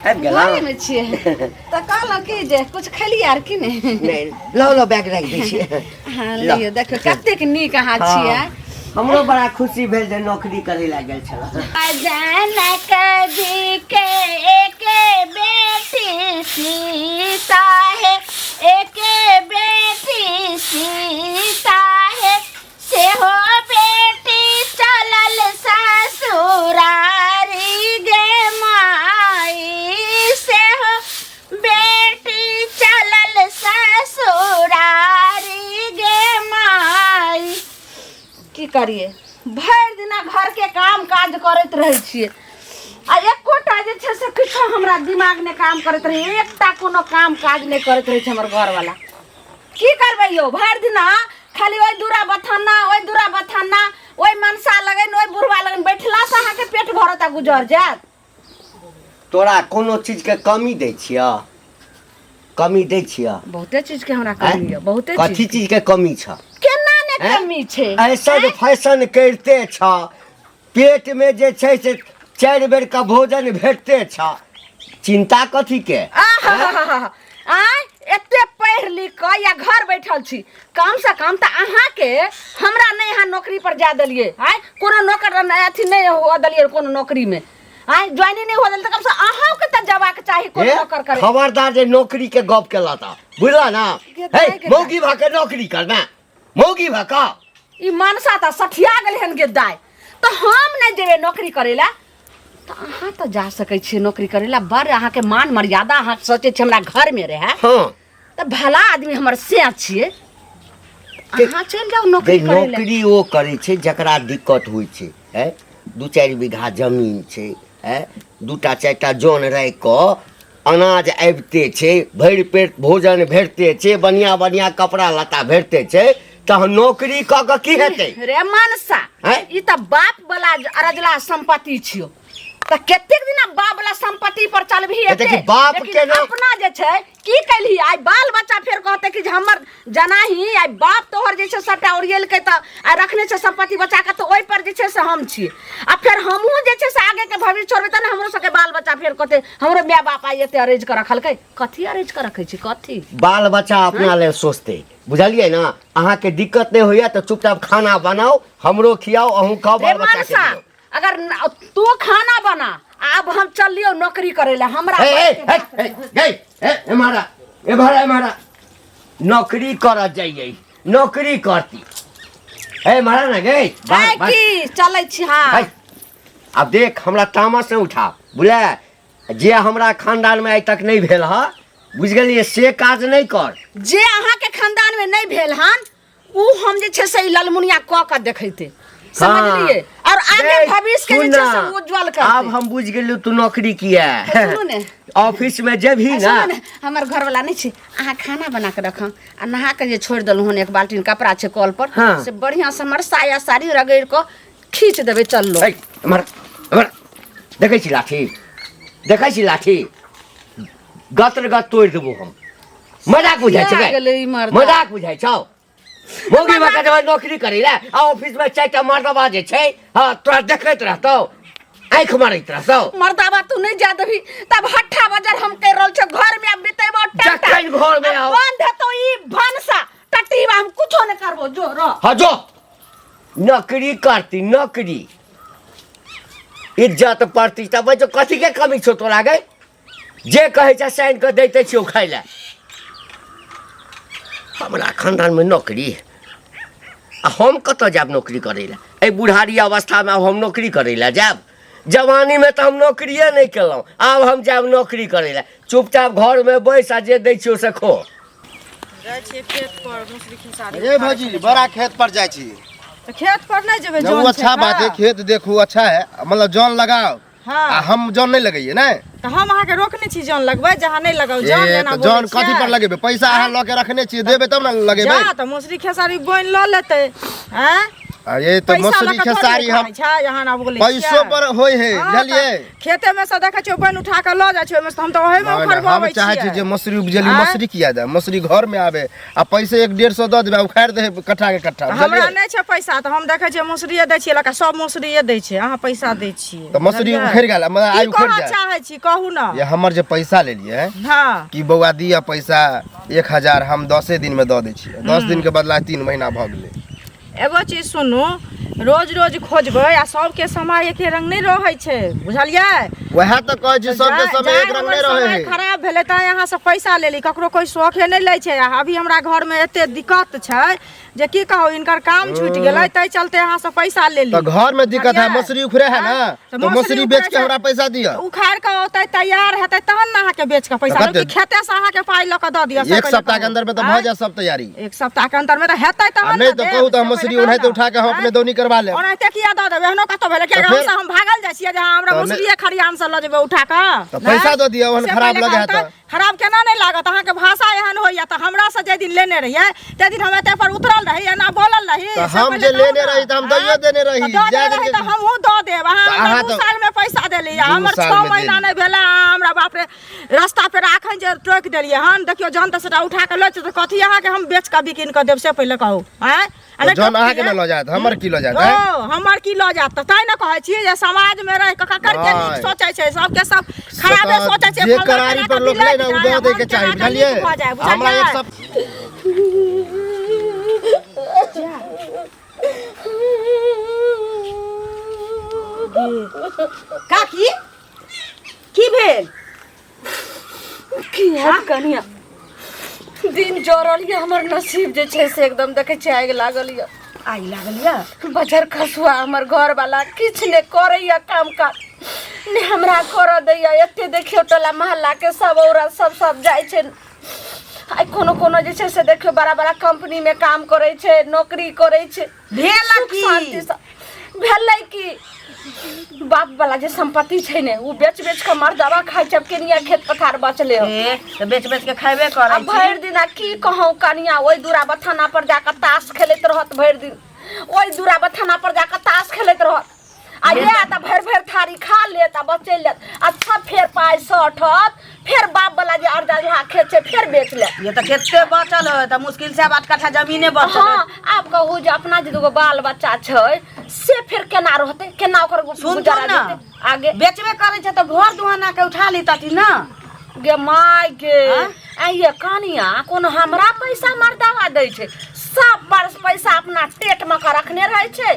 आबि गेलहुँ घरेमे छियै तऽ कहलहुँ कि जे कुछ खेलियै आर कि नहि नहि लऽ लऽ बैग राखि दै छियै हँ लऽ। लियौ देखियौ कतेक नीक अहाँ छियै हमरो बड़ा खुशी भेल जे नौकरी करै लए गेल छलहुँ जनक जी के एके बेटी सीता है एके बेटी सीता है सेहो बेटी चलल ससुरारी गे माई सेहो बेटी चलल ससुरारी गे माई की करिए भरि दिना घरके काम काज करैत रहै छियै आ एकोटा जे छै से किछो हमरा दिमाग नहि काम करैत रहै एकटा कोनो काम काज नहि करैत रहै छै हमर घरवाला की करबै यौ भरि दिना खाली ओहि दूरा बथाना ओहि दूरा बथाना ओहि मनसा लगन ओहि बुढ़वा लगन बैठलासँ अहाँके पेट भरत आ गुजर जायत तोरा कोनो चीजके कमी दै छियऽ कमी दै छियऽ बहुते चीजके हमरा कमी यऽ बहुते कथी चीज चीजके कमी छ केना ने हैं? कमी छै ऐसा फैशन करिते छ पेटमे जे छै से चारि बेरके भोजन भेटते छ चिन्ता कथीके आहाहाहा। आँय एते पढ़ि लिख कऽ या घर बैठल छी कम से कम तऽ अहाँके हमरा नहि अहाँ नौकरी पर जाय देलियै आँय कोनो नौकर अथी नहि हुअ देलियै कोनो नौकरीमे आँय ज्वाइनिंग नहि हुअ देलियै तऽ कम से अहाँके तऽ जबाक चाही कोनो हे, नौकर करे खबरदार जे नौकरी के गप केला तऽ बुझला ना गे हे दाइ गे मौगी भऽ के नौकरी करना मौगी भऽ कऽ ई मनसा तऽ सठिया गेलै हन गे दाइ तऽ हम नहि जेबै नौकरी करै लए तऽ अहाँ तऽ जा सकै छियै नौकरी करै लए बड़ अहाँके मान मर्यादा अहाँ सोचै छियै हमरा घरमे रहए हँ तऽ भला आदमी हमर से छियै अहाँ चलि जाउ नौकरी गे करै लए नौकरी ओ करै छै जकरा दिक्कत होइ छै है दू चारि बीघा जमीन छै है दूटा चारिटा जन राखि कऽ अनाज आबिते छै भरि पेट भोजन भेटते छै बढ़िआँ बढ़िआँ कपड़ा लत्ता भेटते छै तहन नौकरी कऽ कऽ की हेतै रे मनसा आँय? ई तऽ बाप वाला अरजला संपत्ति छियो तऽ कतेक दिना बाप वाला संपत्ति पर चलबही तऽ एते देखी, बाप लेकिन के ना- अपना जे छै की कैलही आइ बाल बच्चा फेर कहते कि जे हमर जनाही आइ बाप तोहर जे छै सबटा ओरियेलकै तऽ आ रखने छै संपत्ति बचा कऽ तऽ ओहि पर जे छै से हम छी आ फेर हमहूँ जे छै से आगे के भविष्य छोड़बै तऽ ने हमरो सबके बाल बच्चा फेर कहते हमरो माय बाप आइ एते अरेज कऽ रखलकै कथी अरेज कऽ रखै छी कथी बाल बच्चा अपना लेल सोचतै बुझलियै ने अहाँके दिक्कत नहि होइया तऽ चुपचाप खाना बनाउ हमरो खियाउ अहूँ खाउ रे बाल बच्चा के मनसा दियौ। अगर तू खाना बना आब हम चलियो नौकरी करे ला हमरा हे हे हे हे हे हे हे मारा हे मारा हे मारा नौकरी करऽ जाइए नौकरी करती हे मारा ना गे बाहर है बाहर की चलै छी हाँ है आब देख हमरा तामस नहि उठा बुझले जे हमरा खानदानमे आइ तक नहि भेल हँ बुझि गेलियै से काज नहि कर जे अहाँके खानदान में नहीं भेल हन उ हम जे छै से ई ललमुनिया कऽ कऽ देखैते समझलियै और आगे देख, भविष्य के जे सुन छै ना, से उज्जवल आब करतै हम बुझि गेलियौ तू नौकरी किया सुनू ने। ऑफिस में जेबही आ ना सुनू ने हमर घरवाला नहि छै अहाँ खाना बना के रखम आ नहा के जे छोड़ि देलहुँ हन एक बाल्टीन कपड़ा छै कल पर हाँ। से बढ़िआँ से हमर साया साड़ी रगड़ि कऽ खींच देबै चललो ऐ, एम्हर एम्हर देखै छी लाठी देखै छी लाठी गत गत तोड़ि देबो हम मजाक बुझाइ छै किया गे? गेलै ई मर्दा? मजाक बुझाइ छौ मौगी भऽ कऽ नौकरी करै लए आ ऑफिस में चारिटा मर्दबा जे छै हँ तोरा देखैत रहतौ आँखि मारैत रहतौ मर्दाबा तू नहीं जा देबी तब हट्ठा बाजार हम कर रहल छो घर में अब बितेबो टाटा जखन घर में आउ। बंद हेतो ई भनसा टटीबा हम कुछो नहीं करबो जो रह हाँ जो नौकरी करती नौकरी इज्जत प्रतिष्ठा बच्चो कथी के कमी छौ तोरा गे जे कहै छै साइन कऽ दैते छियौ खाइ लए हमरा खानदानमे नौकरी आ हम कतऽ जायब नौकरी करै लए एहि बुढ़ारी अवस्थामे आब हम नौकरी करै लए जायब जवानीमे तऽ हम नौकरिए नहि केलहुँ आब हम जायब नौकरी करै लए चुपचाप घरमे बैस आ जे दै छियौ से खो जाइ छियै खेत पर मुसरी खेसारी ए भौजी बड़ा खेत पर जाइ छी तऽ खेत पर नहि जेबै वो जौन छै अच्छा बात है का? खेत देखू अच्छा है मतलब जौन लगाओ हाँ आ हम जौन नहीं लगैए ने तऽ हम अहाँके रोकने छी जौन लगबै जहाँ नहि लगाउ जौन ए लेना तऽ बोलै जौन कथी पर छियै। लगेबै पैसा अहाँ लऽ के रखने छियै देबै तब ने लगेबै जा तऽ मौसरी खेसारी बोनि लऽ लेतै आँय अरे तऽ पैसा मसुरी लऽ कऽ थोड़े खेसारी हम उखाड़ै छै अहाँ ना बोलै पैसो छियै। पर होय है हँ, बुझलियै तऽ खेते में से देखै छियै पानि उठा कऽ लऽ जाइ छै ओहिमे से हम तऽ ओहिमे नहि, नहि, हम उखड़बबै चाहै छी छियै जे मसुरी उपजेली आँय? मसुरी किया दे मसुरी घर में आबे आ पैसे एक डेढ़ सौ दऽ देबै आ उखाड़ि दे कट्ठा के कट्ठा तऽ हमरा बुझलियै नहि छै पैसा तऽ हम देखै छियै मसुरिये दै छियै लड़का सब मसुरिये दै छै अहाँ पैसा दै छियै तऽ मसुरी बुझलियै? उखड़ि गेल मतलब आइ की उखड़ि कहऽ जायत चाहै छी कहू ने ये हमर जे पैसा लेलियै हँ कि बौआ दिअ पैसा 1000 हम 10 दिन में दऽ दै छियै 10 दिन के बदला 3 महीना भऽ गेलै एगो चीज सुनू रोज रोज खोजबै आ सबके समय एके रंग नहि रहै छै बुझलियै वएह तऽ कहै छी सबके समय एक रंग हमर नहि रहै समय है खराब भेलै तैं अहाँ से पैसा लेली ककरो कोइ शौखे नहि लै छै आ अभी हमरा घरमे एते दिक्कत छै जे की कहू हिनकर काम छूटि गेलै ताहि चलते अहाँ से पैसा लेली तऽ घर में दिक्कत है बुझलियै? मसुरी उखड़े है ना आँय? तऽ मसुरी बेच के उखड़ै छै। हमरा पैसा दिअ उखाड़ कऽ औतै तैयार हेतै तहन ने अहाँके बेच कऽ पैसा तऽ देब कि कते? खेते से अहाँके पाइ लऽ कऽ दऽ दिअ से एक पहिले सप्ताह के कहू। अंदर में तऽ भऽ आँय? जायत सब तैयारी एक सप्ताह के अंदर में तऽ हेतै आ तहन नहि ने तऽ देब, कहू तऽ हम से मसुरी पहिले ओनाहिते कहू ने। उठा के हम अपने आँय? दौनी करवा लेब ओनाहिते किया दऽ देबै एहनो कतौ भेलै किया तऽ हम फेर- हम भागल जाइ छियै जे अहाँ हमरा तऽ नहि- मसुरिये खरियान से लऽ जेबै उठा कऽ तऽ पैसा नहि? दऽ दिअ, ओहन से खराब पहिले लगै है कहू तऽ तऽ। खराब केना नहि लागत अहाँके भाषा एहन होइया तऽ हमरा से जाहि दिन लेने रहियै ताहि दिन हम एते पर उतरल रही एना बोलल रही तऽ से हम पहिले जे कहू लेने ने। रही तऽ हम दैयो आँय? देने रही, तऽ दऽ जाय देने रही दिन तऽ हमहूँ दऽ देब अहाँ तऽ हमरा अहाँ दू तऽ- साल में पैसा देली आ दू हमर साल 6 में महीना देली। नहि भेलै अहाँ हमरा बाप रे रास्ता पे एखन जे टोकि देलियै हन देखियौ जहन तऽ सेटा उठा कऽ लऽ जेतै तऽ कथी अहाँके हम बेच कऽ बिकिन कऽ देब से पहिले कहू आँय आ नहि जहन अहाँके टोकतियै? ने लऽ जायत हमर की लऽ जायत आँय? ओ हमर की लऽ जायत तऽ तैं ने कहै छी जे समाजमे रहि कऽ ककर के नीक नहि। सोचै छै सबके सब खराबे तऽ सोचै छै जे फल्लाँ करारी केना पर कऽ लोक लै बिलटि ने ओ जाय, दऽ आ दैके हम चाही केना कऽ नीक बुझलियै भऽ जाय हमरा एक बुझलियै सप्ताह काकी की भेल की हैत कनिया दिन जरल यऽ हमर नसीब जे छै से एकदम देखै छियै आगि लागल यऽ आगि लागल यऽ बजर खसुआ हमर घरवाला किछु नहि करैया काम काज नहि हमरा करऽ दैया एते देखियौ टोला मोहल्लाके सब औरत सब सब जाइ छै आइ कोनो कोनो जे छै से देखियौ बड़ा बड़ा कंपनीमे काम करै छै नौकरी करै छै भेल सुख की शान्तिसँ भेलै की बाप वाला जे संपत्ति छै ने ओ बेच बेच के मर्दावा खाइ छै आब केनिया खेत पथार बचले हो ए तऽ बेच बेच के खैबे करै आ भरि दिन आ की कहूँ कनिया ओहि दूरा बथाना पर जाकऽ ताश खेलैत रहत भरि दिन ओहि दूरा बथाना पर जाकऽ ताश खेलैत रहत आ इएह तऽ भरि भरि थारी खा लेत आ बस चलि जायत अच्छा फेर पाइ सठत फेर बाप वाला जे अर्जा जुहा खेत छै फेर बेच लेत ये तऽ कते बचल है तऽ मुश्किल से आब 8 कट्ठा जमीने बचल है हाँ आब कहू जे अपना जे दूगो बाल बच्चा छै से फेर केना रहतै केना ओकर सुनथुन गुजारा ने। जेतै आगे बेचबे करै छै तऽ घर दुआना के उठा ली ना गे my गे आँय? आइये कनिया कोनो हमरा पैसा मर्दावा दै छै सब पर पैसा अपना टेट में के रखने रहै छै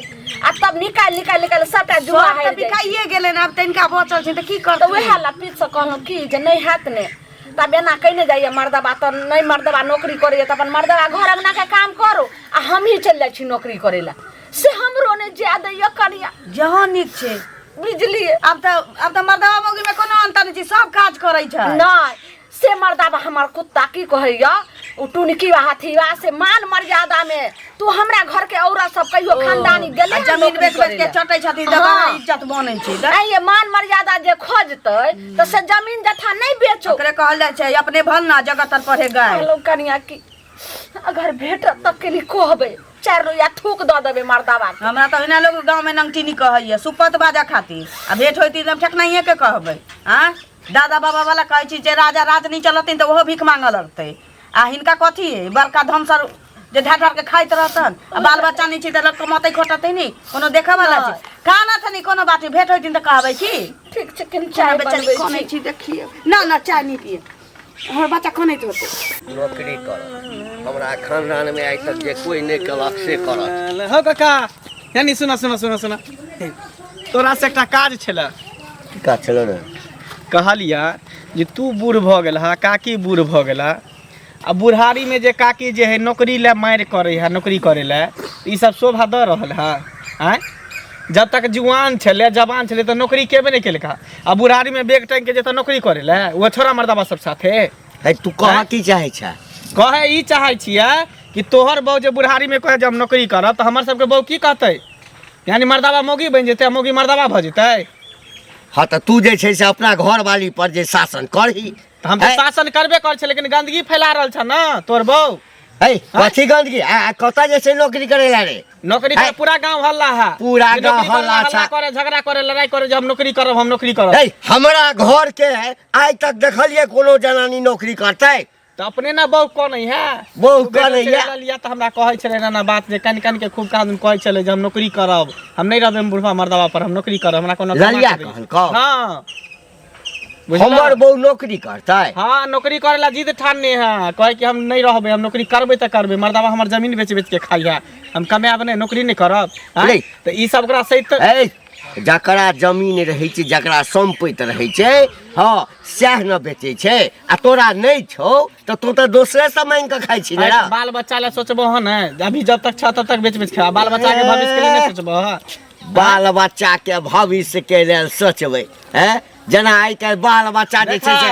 आ तब निकालि निकालि निकालि सबटा जुआ सब तऽ हारि जाइ छै बिकाइए गेलै ने आब तनिका बचल छै तऽ की तऽ करतै वएह ला पीठ से कहलहुँ की जे नहि हैत ने तब एना कहिने जाइए मर्दबा तऽ नहि मर्दबा नौकरी करैए तऽ अपन मर्दबा घर अङ्गनाके काम करू आ हमही चलि जाइ छी नौकरी करै लए से हमरो नहि जाय दैए कनिया जहाँ नीक छै बुझलियै आब तऽ मर्दबा मौगी में कोनो अंतर नहि छै सब काज करै छै नहि से मर्दाबा हमर कुत्ता की कहैया ओ टुनकी वा हाथी वा से मान मर्यादा में तू हमरा घर के औरत सब कहियो खानदानी गेलै आ हन जमीन नौकरी बेच बेच करै के लए? चटै छथिन तऽ हाँ। बड़ा इज्जत बनै छै तऽ नहीं ये मान मर्यादा जे खोजतै तऽ से जमीन जथा नहीं बेचो ओकरे कहल जाइ छै अपने भल ना जगत तर पढ़े गाय कहलहुँ कनिया की अगर भेटत तऽ कनि कहबै चारि रुपया थूक दऽ देबै मर्दाबा के हमरा तऽ ओहिना लोग गाँव में नंगटिनी कहैया सुपत बाजा खातिर आ भेंट होइती तऽ हम ठेकनाइए के कहबै आँ दादा बाबा वाला कहै छी जे राजा राज नहि चलतिन तऽ ओहो भीख मांगऽ लगतै आ हिनका कथी है बड़का धनसर जे ढार ढार के खाइत रहतन आ बाल बच्चा नहि छै तऽ लोक कमतै खोटतै नहि कोनो देखऽ वाला छै काना थनी कोनो बात नहि भेंट होइतिन तऽ कहबै की ठीक छै कनि केना चाय बेचारी बनबै कनै छी छी देखियौ ना ना चाय नहि पिए हमर बच्चा कनैत होतै नौकरी करत हमरा खानदानमे आइ तक जे कोइ नहि केलक से करत हो काका यानी सुना सुना सुना सुना तोरा से एकटा काज छलै की काज छलै रे कहलिया जे तू बूढ़ भऽ गेल हा काकी बूढ़ भऽ गेला आ बुढ़ारीमे जे काकी जे है नौकरी लए मारि करै है नौकरी करै लए ई सब शोभा दऽ रहल है आँय जब तक जुआन छलै जवान छलै तऽ नौकरी केबे नहि केलका आ बुढ़ारीमे बैग टाँगि के जेतै नौकरी करै लए ओ छोड़ा मर्दाबा सब साथे है तू कहाँ की चाहै छ कहै ई चाहै छियै कि तोहर बहू जे बुढ़ारीमे कहै जे हम नौकरी करब तऽ हमर सबके बहू की कहतै यानी मर्दाबा मौगी बनि जेतै आ मौगी मर्दाबा भऽ जेतै हँ तऽ तू जे छै से अपना घरवाली पर जे शासन करही तऽ हम तऽ शासन करबे करै छियै लेकिन गन्दगी फैला रहल छ ने तोहर बहू है कथी गन्दगी आ कतऽ जे छै नौकरी करै लए रे नौकरी है। करे पूरा गांव हल्ला है। पूरा जे गांव नौकरी करे हल्ला हल्ला छै। करे, झगड़ा करे, लड़ाई करे जे हम नौकरी करब, हम नौकरी करब। हे, हमरा घर के आइ तक देखलियै कोनो जनानी नौकरी करतै? तऽ अपने ने बहु कनै है। बहु ओ बेटा कनै चलि है। गेल तऽ हमरा कहै छलै एना एना बात जे कानि कानि के खूब कान कहै छलै जे हम नौकरी करब, हम नहि रहबै बुढ़वा मर्दवा पर, हम नौकरी करब, हमरा कोनो कमा ललिया के दे। कहलकौ? हाँ, बुझलह? हमर बहु नौकरी करतै? हाँ, नौकरी करे ला जिद ठानने है, कहे कि हम नहीं रहबै, हम नौकरी करबै तऽ करबै, मर्दवा हमर जमीन बेच बेच के खाइ है, हम कमायब नहि, नौकरी नहि करब। आँय? नहीं। तऽ ई सब ओकरा सहित ए, जकरा जमीन रहै छै, जकरा सम्पति रहै छै, हँ, सएह ने बेचै छै। आ तोरा नहि छौ तऽ तू तऽ दोसरेसँ मांगि कऽ खाइ छी ने। अरे, बाल बच्चा ला सोचबो हँ ने, अभी जब तक छ तब तक बेच बेच खा, बाल बच्चा के भविष्य के लिए नहीं सोचबो हँ? बाल बच्चा के भविष्य के लेल सोचबै? हैं, जेना आइ काल्हि बाल बच्चा जे छै से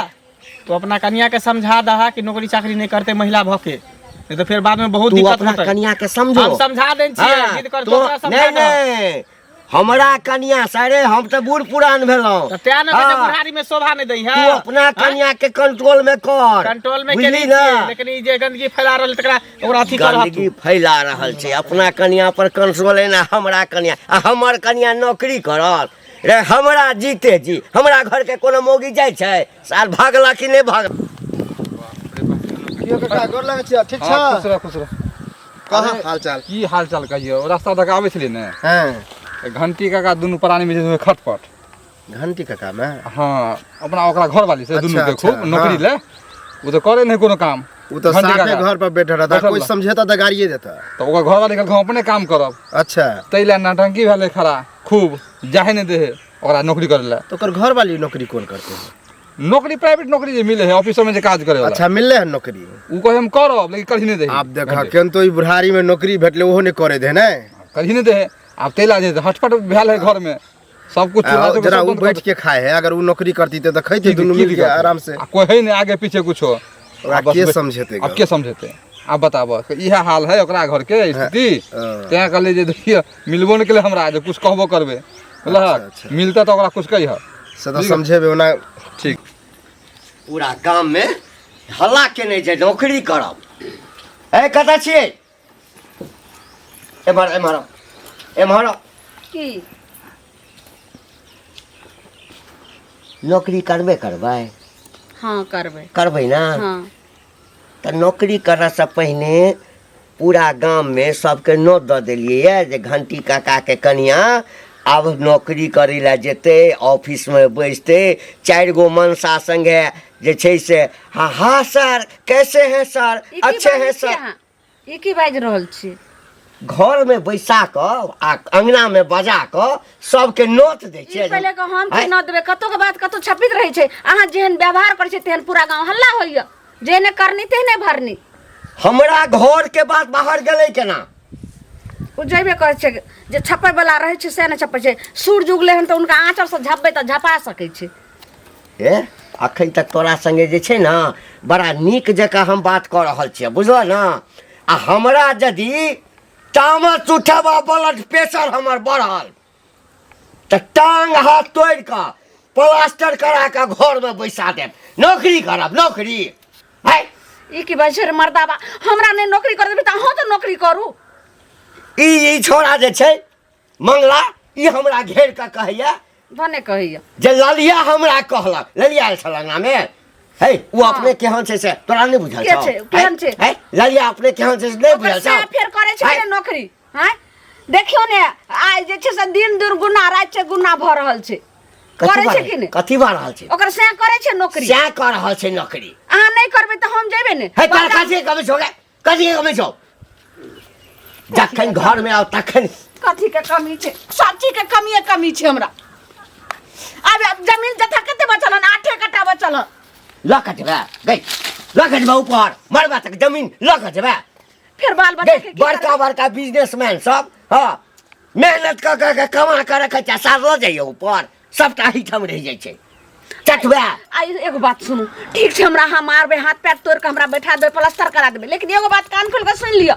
तू अपना कनिया के समझा दहा कि नौकरी चाकरी नहीं करते महिला भके, नहीं तो फिर बाद में बहुत तू दिक्कत अपना होतै। कनिया के समझो। हम समझा देन छियै। हाँ, जिद कर तो ओकरा समझा नहीं दह। नहीं, हमरा कनिया सरे, हम तऽ बूढ़ पुरान भेलहुँ। तऽ तें ने कहै छै हाँ। बुढ़ारी में शोभा नहीं दै है। तू अपना कनिया के कंट्रोल में कर। कंट्रोल में बुझली केने ना? छियै, लेकिन ई जे गंदगी फैला रहल तकरा ओकरा अथी कर। गंदगी फैला रहल छै? अपना कनिया पर कंट्रोल एना हमरा कनिया आ हमर कनिया नौकरी करत रे? हमरा जीते जी हमरा घर के कोनो मौगी जाइ छै साल भागला कि नहि भाग। की हो काका, गोर लागै छियै, ठीक हाँ, खुश छ? रह, खुश रह। कहाँ हाल चाल? की हाल चाल कहियो, रास्ता दऽ कऽ आबै छलियै ने, हँ, घंटी काका दुनू प्राणी में जे छै खटपट। घंटी काका में? हाँ, अपना ओकरा घरवाली से दुनू अच्छा, के खूब अच्छा, नौकरी हाँ। ले, ओ तऽ करे नहि कोनो काम। ओ तऽ घंटी साफे काका। घर पर बैठल रहता। बैठल कोई रह। समझेता तऽ गाड़िए देता। तऽ ओकर घरवाली कहलकै हम अपने काम करब। अच्छा। ताहि लए नौटंकी भेलै खड़ा, खूब जाहे नहि दै है ओकरा नौकरी करे लए। तऽ ओकर घरवाली नौकरी कोन करते? नौकरी प्राइवेट नौकरी जे मिले है, ऑफिसो में जे काज करे वाला। अच्छा, मिलले है नौकरी? उ कहे हम करब, लेकिन करही नहि दै है। आब देख केन तो ई बुढ़ारी में नौकरी भेटले, ओहो नहि करे दे ने। करही नहि दै है। आब ताहि लए जे हटपट भेल है घर में सब कुछ। आ, जरा उ बैठ के खाए है, अगर उ नौकरी करती तऽ खैती दुनू मिल के आराम से। आ कोई है नहीं आगे पीछे कुछो। ओकरा आ बस के समझेतै? अब के समझेतै? आब बताबऽ, इएह हाल है ओकरा घर के स्थिति। हाँ। तें कहलियै जे देखियौ, मिलबो नहि केलै हमरा जे कुछ कहबो करबै, बुझलहक? अच्छा। मिलतै तऽ ओकरा कुछ कहिह। से तऽ समझेबै ओना। ठीक। पूरा गाम में हल्ला केने जे नौकरी करब। ए, कतऽ छियै? एम्हर, एम्हर आउ, एम्हर आउ। की? नौकरी करबे करबै? हँ, करबै। करबै ने? हँ। तऽ नौकरी करऽसँ पहिने पूरा गाममे सबके नोत दऽ देलियै यऽ जे घंटी काकाके कनिया आब नौकरी करै लए जेतै, ऑफिसमे बैसतै, चारि गो मनसा सङ्गे जे छै से हाँ हाँ सर, कैसे हैं सर? ई की अच्छे बाजै हैं छी सर? अहाँ? ई की बाजि रहल छी? घरमे बैसा कऽ आ अङ्गनामे बजा कऽ सबके नोत दै ई छियै। पहिले के हम आँय? की न देबै, कतौ के बात कतौ छपित रहै छै। अहाँ जेहन व्यवहार करै छै तेहन पूरा गाँव हल्ला होइया। जेहने करनी तेहने भरनी। हमरा घरके बात बाहर गेलै केना? ओ जेबे करै छै, जे छपै वाला रहै छै से ने छपै छै। सूरज उगलै हन तऽ हुनका आँचरसँ झपबै तऽ झपा सकै छै। ए, अखन तक तोरा संगे जे छै ने बड़ा नीक जकाँ हम बात कऽ रहल छियै, बुझलह ने? आ हमरा यदि तामस उठब आ ब्लड प्रेशर हमर बढ़ल तऽ टांग हाथ तोड़ि कऽ प्लास्टर करा कऽ घरमे बैसा देब। नौकरी करब, नौकरी है। ई की बाजै छै रे मर्दाबा? हमरा नहि नौकरी कर देबै तऽ अहूँ तऽ नौकरी करू। ई ई छोड़ा जे छै मंगला, ई हमरा घेर कऽ कहैया। भने कहैया। जे ललिया हमरा कहलक, ललिया आयल छल अंगनामे। हे, ओ अपने केहन छै से तोरा नहि बुझल के छौ? छै? केहन छै? हे, ललिया अपने केहन छै से नहि ओकर बुझल छौ? सएह फेर करै छै है? ने नौकरी? आँय, देखियौ ने, आइ जे छै से दिन दिन गुना, राति छै गुना भऽ रहल छै। कथी करै छै भऽ कि नहि? कथी भऽ रहल छै? ओकर सएह करै छै नौकरी। सएह कऽ रहल छै नौकरी। अहाँ नहि करबै तऽ हम जेबै ने। हे, तोरा कथी के कमी छौ गे? कथी के कमी छौ? जखन घरमे आउ तखन कथी के कमी छै? सब चीज के कमिए कमी छै हमरा। आब आब जमीन जथा कते बचल हन? 8 कट्ठा बचल हन। लऽ कऽ जेबै गई, लऽ कऽ जेबै ऊपर मरबा तक जमीन लऽ कऽ जेबै। फेर बाल बच्चा गई, के की बड़का करबै? बड़का बिजनेसमैन सब, हँ, मेहनत कऽ कऽ के कमा कऽ रखै छै, सार लऽ जाइए ऊपर, सबटा एहिठाम रहि जाइ छै चटबा। आ एगो बात सुनू, ठीक छै, हमरा अहाँ मारबै, हाथ पैर तोड़ि कऽ हमरा बैठा देबै, प्लास्टर करा देबै, लेकिन एगो बात कान खोलि कऽ सुनि लिअ।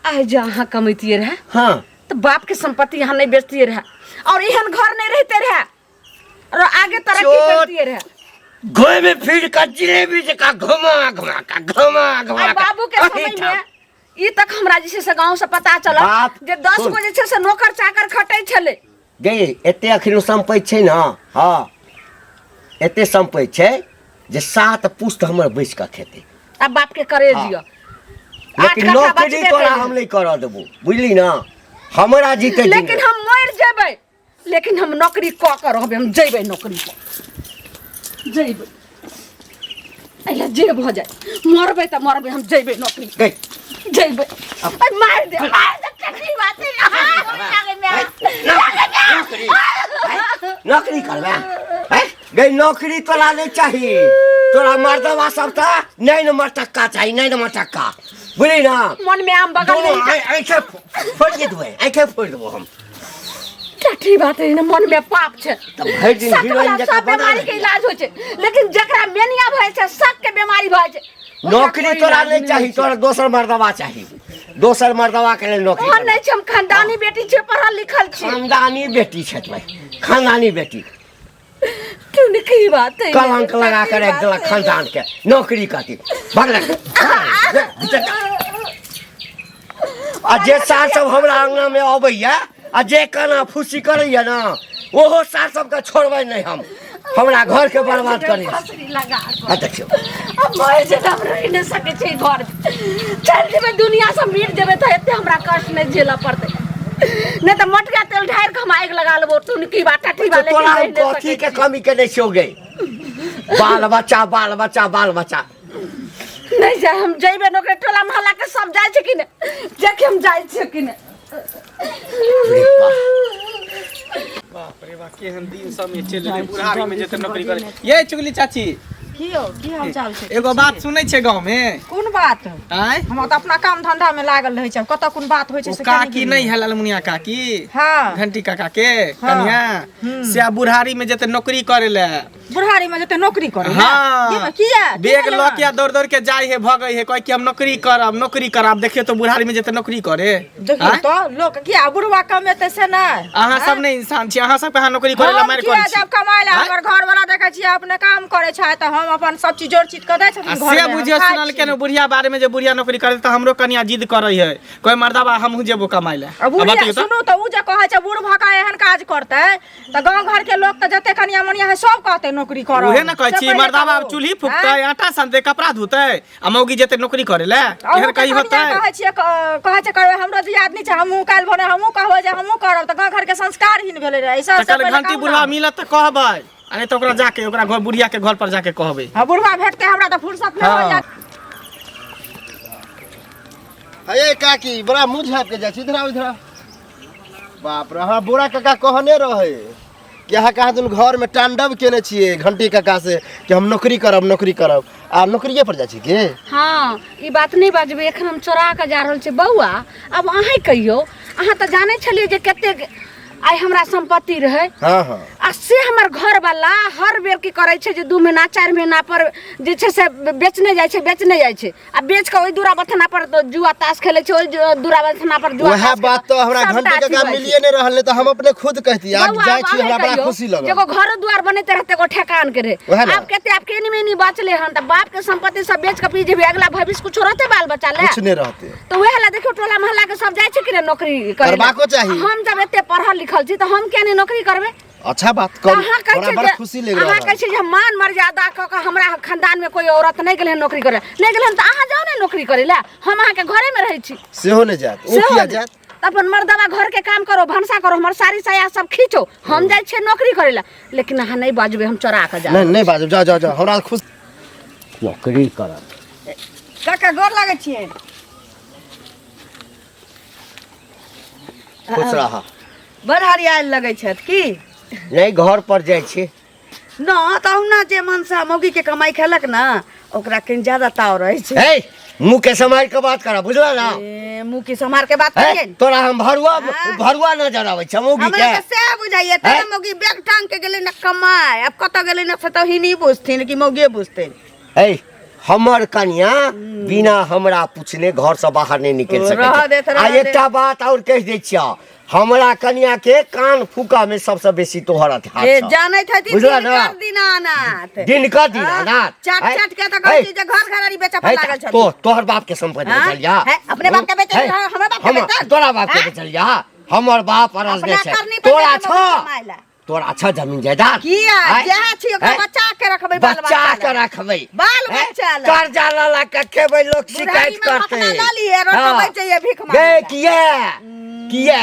आइ जे अहाँ कमैतियै रहए, हँ, तऽ बापके सम्पत्ति अहाँ नहि बेचतियै रहए और एहन घर नहि रहिते रहए और आगे तरक्की चोट। करतियै रहए। घूमि फिर कऽ जिलेबी जकाँ घुमा घुमा कऽ, घुमा घुमा आइ कऽ बाबूके एहिठाम। समयमे ई तक हमरा जे छै से गाँव से पता चलल बाप, जे 10 सुन। गो जे छै से नौकर चाकर खटै छलै। गे एते अखनो सम्पैत छै ने, हँ एते सम्पैत छै जे 7 पुस्त हमर बैस कऽ खेतै। आ बाप के करे हाँ। दिअ। आठ लेकिन कट्ठा नौकरी बचबे तोरा करै। हम नहि करऽ देबो, बुझली ना? हमरा जीते जी लेकिन हम मरि जेबै, लेकिन हम नौकरी कऽ कऽ रहबै। हम जेबै नौकरी पर जेबै, अइला जे भऽ जाय, मरबै तऽ मरबै, हम जेबै नौकरी गई जेबै। अरे मारि दे, मारि दे, ककरी बात है। नौकरी नौकरी करबै हैं? गई नौकरी तोरा नहीं चाही, तोरा मर्दवा सब तऽ नहीं न मटक्का चाही, नहीं न मटक्का, बुझली ना? मन में आम बगल दोनों में आँखे फोड़ि देबै, आँखे फोड़ि देबो हम। ठीक बात है, मन में पाप छै। तऽ भरि दिन शक हीरोइन वाला जकाँ सब बनल बीमारी के रही। इलाज होइ छै, लेकिन जकरा मेनिया भए छै, शक के बीमारी भए छै, ओकरा नौकरी कोई तोरा इलाज नहीं चाही, होइ छै। तोरा दोसर मर्दवा चाही, दोसर मर्दवा के लेल नौकरी ओहन करबै। नहि छै, हम खानदानी बेटी छियै, पढ़ल लिखल छी। खानदानी बेटी छथि भाई, खानदानी बेटी। तूने की बात है, कलंक लगा के राखि देलक खानदान के, नौकरी खातिर भगलक। आ जे सार सब हमरा अंगना में अबैया आ जे काना फूसी करैया ना, ओहो सार सबके छोड़बै नहि हम, हमरा घर के बर्बाद करै। फसरी लगा कऽ। आ देखियौ, अब मरि जेबै, हम रहि नहि सकै छी घर में। चलि जेबै दुनिया से, मिट जेबै तऽ एते हमरा कष्ट नहि झेलऽ पड़तै। नहि तऽ मोटका तेल ढारि कऽ हम आगि लगा लेबो। टुनकी बा टठी बा, तो लेकिन तोरा रहि हम नहि कथी सकै के छी। कमी केने छियौ गे? बाल बच्चा बाल बच्चा बाल बच्चा। नहि जाय, हम जइबै नौकरी। टोला मोहल्ला के सब जाइ छै कि नहि? देखि हम जाइ छियै कि नहि। रे बाप। बाप रे बाप, केहन दिन समय चलि एलै, बुढ़ारी में जेतै नौकरी करे। ये चुगली चाची, की यौ, की हाल चाल छै? एगो बात सुनै छै गाँव में? कोन बात? आँय, हम तऽ अपना काम धंधा में लागल रहै छी, कतऽ कोन बात होइ छै ओ से किया काकी गेलियै? नहीं है ललमुनिया काकी, हाँ। घंटी काका के कनिया, से आब बुढ़ारी में जेतै नौकरी करे ले। बुढ़ारी में जेतै नौकरी करे? हाँ। किया? की बैग भेलै लऽ हन? के दौड़ दौड़ के जाय है, भगै है, कहै कि हम नौकरी करब, नौकरी करब। देखियौ तो बुढ़ारी में जेतै नौकरी करे। देखियौ आँय? तऽ लोक किया बुढ़वा कमेतै से नहि? अहाँ सब नहि इंसान छी? अहाँ सब अहाँ नौकरी करे ला हम मारि किया करै छी? जायब कमाय लए? आँय? हमर घर वाला देखै छियै अपने काम करै छै, तऽ हम अपन सब चीज जोड़ चीज कऽ दै आ छथिन घर से में, हम बुझियौ खाइ सुनल छी। के ने बुढ़िया बारे में जे बुढ़िया नौकरी करे, तऽ हमरो कनिया जिद करै है, कोई मर्दाबा हमहूँ जेबो कमाय ले। आ बुढ़िया बतैयौ तऽ। सुनू तऽ, उ जे कहै छै बूढ़ भऽ कऽ एहन काज करतै तऽ गाँव घर के लोक तऽ जते कनिया मनिया है सब कहतै नौकरी करऽ। उहे ने कहै से छी, पहिले मर्दाबा कहू। चूल्ही फूकतै, आटा सनतै, कपड़ा धोतै आ मौगी जेतै नौकरी करे ले? अहूँ एहन के कहीं कनिया होतै? कहै छियै, कहै छै करबै, हमरो दियादनी छै, हमहूँ काल्हि भोरे हमहूँ कहबै जे हमहूँ करब, तऽ गाँव घर के संस्कारहीन भेलै रहै। तऽ सबसँ काल्हि पहिले घंटी कहू बुढ़वा ना। मिलत तऽ कहबै, आ नहि तऽ ओकरा जाके ओकरा घर बुढ़िया के घर पर जाके कहबै। हाँ, बुढ़वा भेटतै हमरा तऽ फुर्सत नहि हाँ। होइया। अरे काकी, बड़ा मुँह झाँप के जाइ छी, इधर आओ, इधर आओ। बाप रे, हाँ बोरा काका कहने रहे कि अहाँ कहाँ दिन घर में तांडव केने छियै घंटी काका से कि हम नौकरी करब, नौकरी करब, आ नौकरिए पर जाइ छी के? हाँ, ई बात नहि बाजबै, एखन हम चोरा कऽ जा रहल छी। बौआ, आब अहीँ कहियौ, अहाँ तऽ जानै छलियै जे कतेक आइ हमरा सम्पत्ति रहै। हाँ हाँ। आ से हमर घरवाला हर बेर की करै छै जे 2 महीना 4 महीना पर जे छै से बेचने जाइ छै, बेचने जाइ छै, आ बेच कऽ ओहि दूरा बथना पर तऽ जुआ ताश खेलै छै, ओहि दूरा बथना पर जुआ वएह ताश बात खेलै तऽ हमरा सबटा घंटी अथी काका भऽ जाइ मिलिए नहि रहल, नहि तऽ हम अपने खुद कहती आब बौआ, जाइ आब छी, हमरा अहें बड़ा कहियौ, खुशी लगल। एगो घरो दुआर बनैते रहते, एगो ठेकान के रहे। वएह ने। आब कते आब केनी मेनी बचले हन, तऽ बाप के संपत्ति सब बेच के पी जेबी, अगला भविष्य कुछो रहते बाल बच्चा ले? कुछ नहि रहते। तऽ वएह ला देखियौ टोला मोहल्ला के सब जाइ छै कि ने नौकरी करे ला? करबाको चाही। हम जब एते पढ़ल लिखल छी तऽ हम किया नहि नौकरी करबै? अच्छा बात तऽ करू, अहाँ कहै हमरा छियै बड़ा जे खुशी लागि अहाँ रहल। कहै छियै जे हम मान मर्यादा कऽ कऽ हमरा खानदान में कोई औरत नहि गेलै हन नौकरी करे, नहि गेलै हन, तऽ अहाँ जाउ ने नौकरी करे ला, हम अहाँके घरे में रहै छी। सेहो नहि जायत ओ। सेहो किया नहि। जायत? तऽ अपन मर्दबा घर के काम करो, भनसा करो, हमर साड़ी साया सब खींचो, हम जाइ छियै नौकरी करे ला। लेकिन अहाँ नहि बाजबै, हम चोरा कऽ जायब। नहि, नहि बाजब, जाओ जाओ जाओ, हमरा खुश। नौकरी करब। काका, गोर लागै छियै। खुश रह। बड़ हरियाल लगै छथि की? नहि, घर पर जाइ छी। न तऽ अहुना जे मनसा मौगी के कमाई खेलक ना, ओकरा कनि ज्यादा ताव रहै छै। हे, मुँह के सम्हारि के बात कर, बुझल ना? ए, मुँह के सम्हार के बात हे, करियै ने। तोरा हम भरुआ हाँ। भरुआ नजर आबै छै मौगी हमरा के? तऽ सएह बुझाइया। हैं? तेना मौगी बैग टांग के गेलै ना कमाय, आब कतऽ गेलै ना से तऽ हिनी बुझथिन कि मौगिए बुझथिन। हे, हमर कनिया बिना हमरा पूछने घर से बाहर नहीं निकल सकै रहऽ छै। देत, आ रहऽ देत। एकटा बात और कहि दै छियौ हमरा कनिया के कान फूका में सबसे बेसी तोहर हाथ ए छौ। जानैत हती बुझला ना? दिनकर दीनानाथ दिनकर दीनानाथ। चाट है? चाट के तऽ कहै है? छी जे घर घरारी बेचऽ पर है, लागल छथिन तो तोहर बाप के संपत्ति हाँ? बेचल जा है, अपने बाप के बेचल है? जा, हमर बाप के बेचल? तोरा बाप के हाँ? बेचल जा हमर बाप अरजने अपना छै करनी पर तोरा बेचल छ कमाय ला। तोरा छ जमीन जायदाद किया है? जएह छी ओकरा है? बचा के रखबै बाल बच्चा बच्चा के लए। रखबै बाल है? बच्चा लए। कर्जा लऽ लऽ के खेबै लोक शिकायत बुढ़ारी में करतै मखना लऽ लिहे, रोटो हाँ। बेचैये भीख मांगै गे लए। किया किया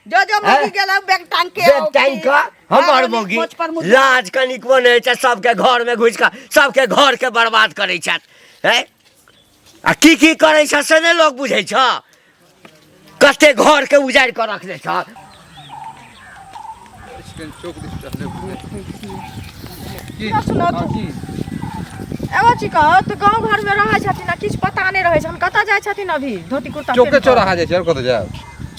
जो जो हैं? मौगी गेल बैग टांग के बैग टांग कऽ हमर हाँ, मौगी मोच पर मुँह लाज कनिकबो नहि होइ छै सबके घरमे घुसि कऽ सबके घरके बर्बाद करै छथि हैं आ की की करै छ से नहि लोक बुझै छ कते घरके उजाड़ि कऽ रखने छ चौक दिस चलले की सुनो हाँ, की एगो चीज कहू तऽ गाँव घरमे रहै छथिन आ किछु पता नहि रहै छनि कतऽ जाइ छथिन अभी धोती कुर्ता चौके पहिर कऽ? चौराहा जाइ छै आओर कतऽ जायब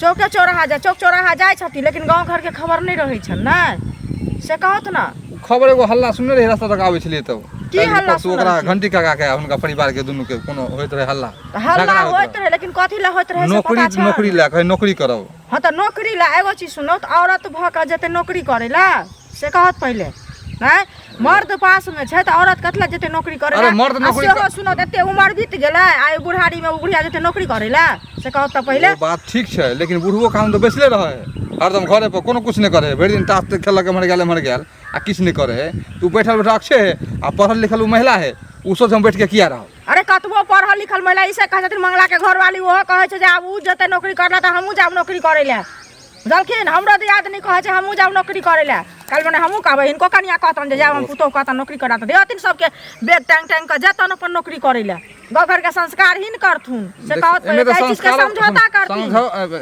चौके चौराहा जाइ चौक चौराहा जाइ छथिन लेकिन गाँव घरके खबर नहि रहै छनि ने से कहत ने खबर एगो हल्ला सुनने रही रास्ता तक आबै छलियै तब की काल्हि हल्ला परसू सुनल ओकरा छी? घंटी काका के आ हुनका परिवार के दुनू के कोनो होइत रहे हल्ला हल्ला झगड़ा होइत रहै लेकिन कथी लए होइत रहै से नौकरी पता छै नौकरी लए कहे नौकरी करब हँ तऽ नौकरी लए एगो चीज सुनू तऽ औरत भऽ कऽ जेतै नौकरी करै लए से कहत पहिले नहि मर्द पासमे छै तऽ औरत कथी लए जेतै नौकरी करै अरे लए मर्द आ नौकरी सेहो सुनू तऽ एते उमर बीत गेलै आ ई बुढ़ारीमे ओ बुढ़िया जेतै नौकरी करै लए से कहत तऽ पहिले ओ बात ठीक छै लेकिन बुढ़बो कानून तऽ बैसले रहै है हरदम घरे पर कोनो कुछ नहि करे है भरि दिन ताश खेलक एम्हर गेल एम्हर गेल आ किछु नहि करे है तू बैठल बैठल अक्षय है आ पढ़ल लिखल ओ महिला है ओ सोच हम बैठ के किया रहब अरे कतबो पढ़ल लिखल महिला इसे कहै छथिन मंगला के घरवाली ओहो कहै छै जे आब उ जेतै नौकरी करै लए तऽ हमहूँ जायब नौकरी करै लए बुझलखिन हमरो दियादनी कहै छै हमहूँ जायब नौकरी करै लए काल्हि मने हमहूँ कहबै हिनको कनिया कहतनि जे जायब हम पुतोहु कहतनि नौकरी करा तऽ देहथिन सबके बैग टाँगि टाँगि कऽ जेतनि अपन नौकरी करै लए गाँव घरके संस्कार ही करथुन से कहत एहिमे पहिले तऽ एहि चीजके संस्कार समझौता करथिन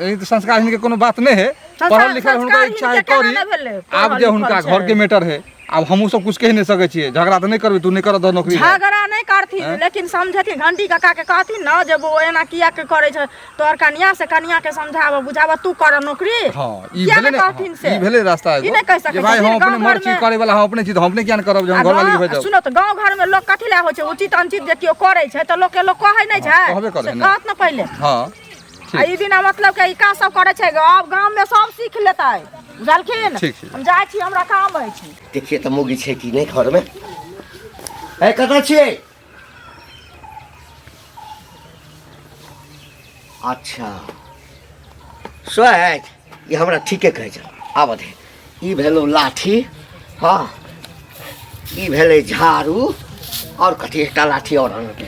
एहि तऽ संस्कारहीन के कोनो बात नहि है पढ़ल लिखल हुनका संस्कारहीन इच्छा है के केना करी नहि भेलै? आब पढ़ल जे हुनका लिखल घर के छै। मैटर है आब हमहूँ सब कुछ कहि नहि सकै छियै झगड़ा तऽ नहि करबै तू नहि करऽ दह नौकरी झगड़ा नहि करथिन लेकिन समझथिन घंटी काका के कहथिन ने जे वो एना किया के करै छै तोहर कनिया से कनिया के समझाबऽ बुझाबऽ तू कर नौकरी हँ ई किया भेलै नहि ने कहथिन से ई भेलै रास्ता ई एगो नहि कहि सकै जे भाई छथिन, हम अपने गाँव मर्द छी घरमे- करे वाला हम अपने छी तऽ हम अपने किया नहि करब जे आ हम घरवाली के गाँव- भेजब सुनो तऽ गाँव घर में लोग कथी लए होइ छै उचित अनुचित जे केओ करै छै तऽ लोक के लोक कहै नहि छै हँ, कहबे करै से ने। कहत ने पहिले हँ आ ई बिना मतलब के ई काज सब करै छै आब गाँव में सब सीख लेतै बुझलखिन ठीक छै। हम जाइ छी हमरा काम अछि देखिए तऽ मौगी छै कि नहि घरमे ए कतऽ छियै अच्छा सोच ई हमरा ठीके कहै छै आबऽ दे ई भेलौ लाठी हँ ई भेलै झाड़ू आओर कथी एकटा लाठी आओर आनके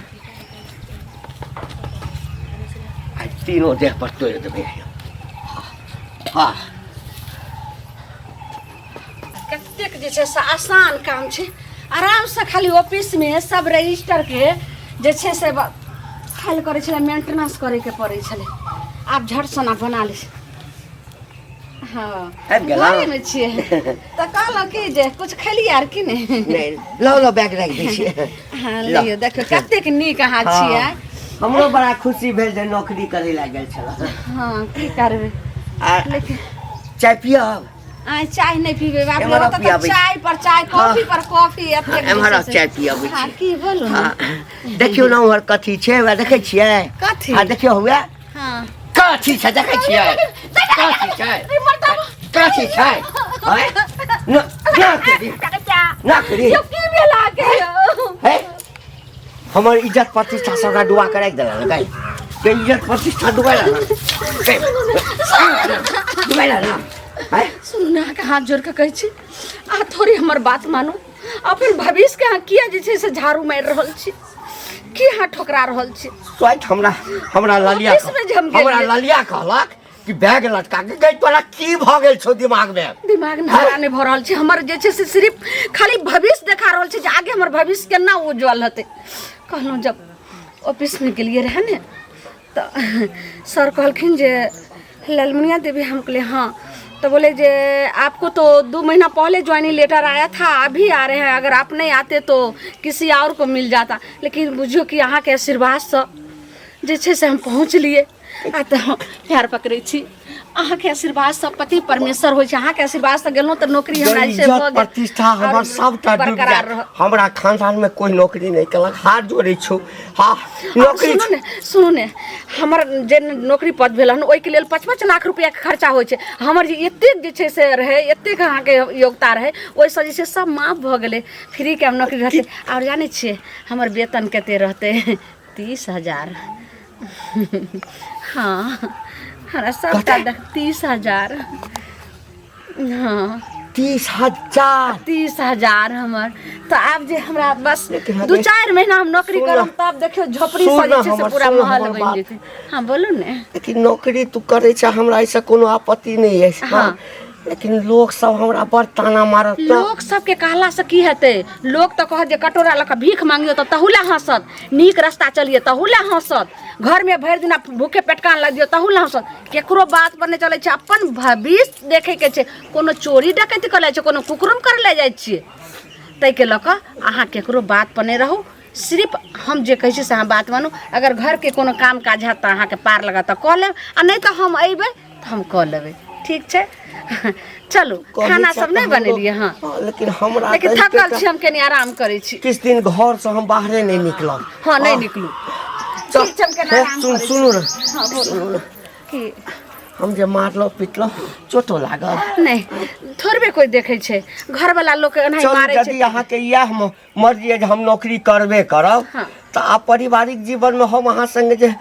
आइ तीनो देह पर तोड़ि देबै हँ कतेक जे छै से आसान काम छै आरामसँ खाली ऑफिसमे सब रजिस्टरके जे छै से फाइल करै छलै मेंटेनेंस करैके पड़ै छलै आब झट सना बना लै छै हँ आबि गेलहुँ? घरेमे छियै तऽ कहलहुँ कि जे कुछ खेलियै आर कि नहि नहि लऽ लऽ बैग राखि दै छियै हँ लऽ। लियौ देखियौ कतेक नीक अहाँ छियै हमरो बड़ा खुशी भेल जे नौकरी करै लए गेल छलहुँ हँ की करबै आ लेकिन चाय पियब आइ चाय नहि पीबै बाप रे एम्हर ओतऽ तऽ पियाबै छी। चाय पर चाय कॉफी पर कॉफी एतेक जे एम्हर छै से- चाय पियाबै छी। हँ की बोलू ने हँ, देखियौ ने उम्हर कथी छै वएह देखै छियै कथी? हँ देखियौ हुए हँ कथी छै देखै छियै कथी छै कथी छै आँय? न ना करी ना करी यौ की भेल अहाँके यौ? हे हमर इज्जत प्रतिष्ठा सबटा डुबा के राखि देलक गै के इज्जत प्रतिष्ठा डुबा डुबा ना आँय? सुनू ने अहाँके हाथ जोड़ कऽ कहै छी अहाँ थोड़ी हमर बात मानू अपन भविष्यके अहाँ किया जे छै से झाड़ू मारि रहल छी की अहाँ ठोकरा रहल छी स्वाइत हमरा हमरा ललिया ऑफिसमे जे हम गेलियै। हमरा ललिया कहलक कि बैग लटका के गई तोरा की भऽ गेल छौ दिमाग में दिमाग में हमरा नहि भऽ रहल छै हमर जे छै से सिर्फ खाली भविष्य देखा रहल छै जे आगे हमर भविष्य केना उज्जवल हेतै कहलहुँ जब ऑफिसमे गेलियै रहए ने तऽ सर कहलखिन जे ललमुनिया देवी हम कहलियै हाँ तो बोले जे आपको तो 2 महीना पहले ज्वाइनिंग लेटर आया था अभी आ रहे हैं अगर आप नहीं आते तो किसी और को मिल जाता लेकिन बुझियौ कि अहाँके आशीर्वादसँ जे छै से हम पहुँचलियै आ तऽ हम पैर पकड़ै छी अहाँके आशीर्वाद सब पति परमेश्वर होइ छै। अहाँके आशीर्वाद से गेलहुँ तऽ नौकरी हमरा जे छै इज्जत भऽ गेल। प्रतिष्ठा हमर आओर सबटा डूबि बरकरार जायत। रहत। हमरा खानदान में कोई नौकरी नहीं केलक, हाथ जोड़ै छौ। हाँ, नौकरी सुनू ने, सुनू ने, हमर जे नौकरी पद भेल हन ओहिके लेल 5-5 लाख रुपैआके खर्चा होइ छै। हमर जे एतेक जे छै से रहै, एतेक अहाँके योग्यता रहै, ओहिसँ जे छै सब माफ भऽ गेलै। फ्रीके हम नौकरी रहतै। आओर जानै छियै हमर वेतन कते रहतै? 30,000। हाँ, हमरा सबटा देख 30,000। हाँ, 30,000? 30,000 हमर। तऽ आब जे हमरा बस लेकिन 2-4 महीना हम नौकरी सुन करब तब देखियौ झोपड़ी सुन से जे छै से हमर- पूरा सुन महल हमर बनि बात। जेतै। हाँ बोलू ने। लेकिन नौकरी तू करै छ, हमरा एहिसँ कोनो आपत्ति नहि अछि। हाँ। लेकिन लोक सब हमरा बड़ ताना मारत न। लोक सबके कहला से की हेतै? लोक तऽ कहत जे कटोरा लऽ कऽ भीख मांगियौ तऽ तहू लए हँसत, नीक रास्ता चलियै तहू लए हँसत, घरमे भरि दिना भूखे पेटकान लग दियौ तहू लए हँसत। केकरो बात पर नहि चलै छै, अपन भविष्य देखैके छै। कोनो चोरी डकैती कऽ लै छै, कोनो कुकरुम करै लए जाइ छियै, ताहिके लऽ कऽ अहाँ केकरो बात पर नहि रहू। सिर्फ हम जे कहै छी से अहाँ बात मानू। अगर घरके कोनो काम काज हैत तऽ अहाँके पार लागत तऽ कऽ लेब, आ नहि तऽ हम अयबै तऽ हम कऽ लेबै। ठीक छै, चलू। कहै खाना छै सब तऽ नहि हमरो- बनेलियै? हँ। हँ, लेकिन हमरा लेकिन तऽ थकल एतेक- छी हम, कनि आराम करै छी। किछु दिन घर से हम बाहरे नहि निकलब। हँ, नहि निकलू। चल, ठीक छै, हम केना हे, आराम सुन करै छी। सुनू ने। हँ बोलू। सुनू ने। की? हम जे मारलहुँ पिटलहुँ, चोटो लागल? नहि, थोड़बे कोइ देखै छै, घरवला लोक एनाही चलू, मारै यदि छै। अहाँके इएह मर्जी अइ जे हम नौकरी करबे करब, हाँ। तऽ आब पारिवारिक जीवनमे हम अहाँ संगे जे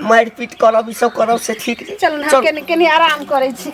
मारि पीट करब, ई सब करब, से ठीक नहि। चलू ने, हम चलू। कनि कनि आराम करै छी।